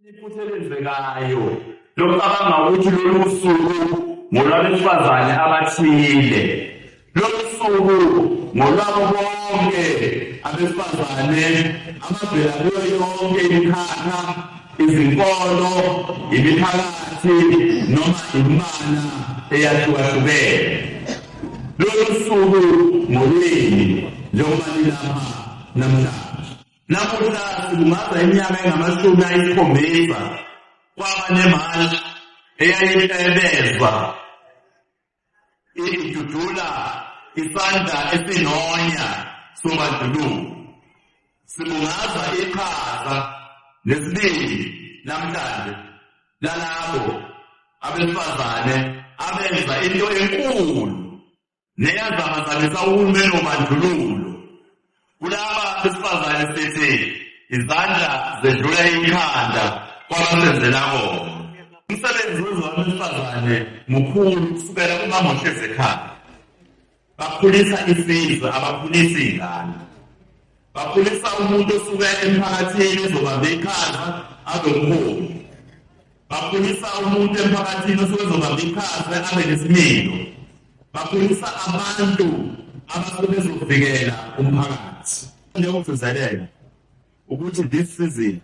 Iphutha elenzekayo lokucabanga ukuthi lolu suku ngolwabesifazane abathile. Lolu suku ngolwabo bonke abesifazane abavela kuyo yonke imikhakha, izinkolo, imiphakathi noma imibala eyahlukahlukene. Lolu suku ngolwenu njengoba nilapha namhlanje. Namuhla sibungaza iminyaka engama-70 kwaba nemashi eyayihlebezwa idudula isandla esinonya sobandlululo. Sibungaza iqhaza nesibindi namhlanje lalabo abesifazane abenza into enkulu neyazamazamisa uhulumeni wobandlululo. Kulaba besifazane sithi izandla zedlula ikhanda kwabasenzela kona. Umsebenzi wezwa abesifazane mukhulu kusukela kumama ohlezi ekhaya. Bakhulisa isizwe, abakhulisi iy'ngane. Bakhulisa umuntu osuke emphakathini ezobamba iqhaza abe umholi. Bakhulisa umuntu emphakathini osuke ezobamba iqhaza abe nesimilo. Bakhulisa abantu abasuke bezovikela umphakathi. Ngiyokugcizelela ukuthi this season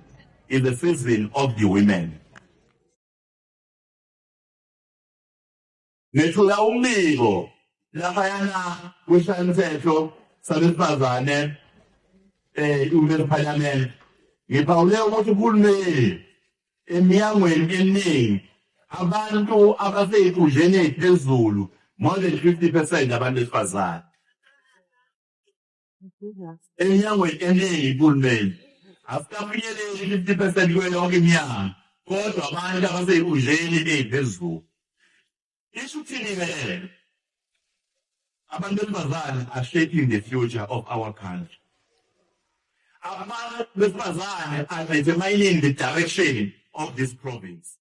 is the season of the women. Ngethula umbiko laphayana kwisishayamthetho sabesifazane i-Women's Parliament. Ngiphawule ukuthi uhulumeni eminyangweni eminingi abantu abasey'khundleni ey'phezulu more than 50% abantu besifazane. Eminyangweni eminingi kuhulumeni asikafinyeleli 50% kuyo yonke iminyango, kodwa abantu abasey'khundleni ey'phezulu. Isho ukuthini-ke lento? Abantu besifazane are shaping the future of our country. Abantu besifazane are determining the direction of this province.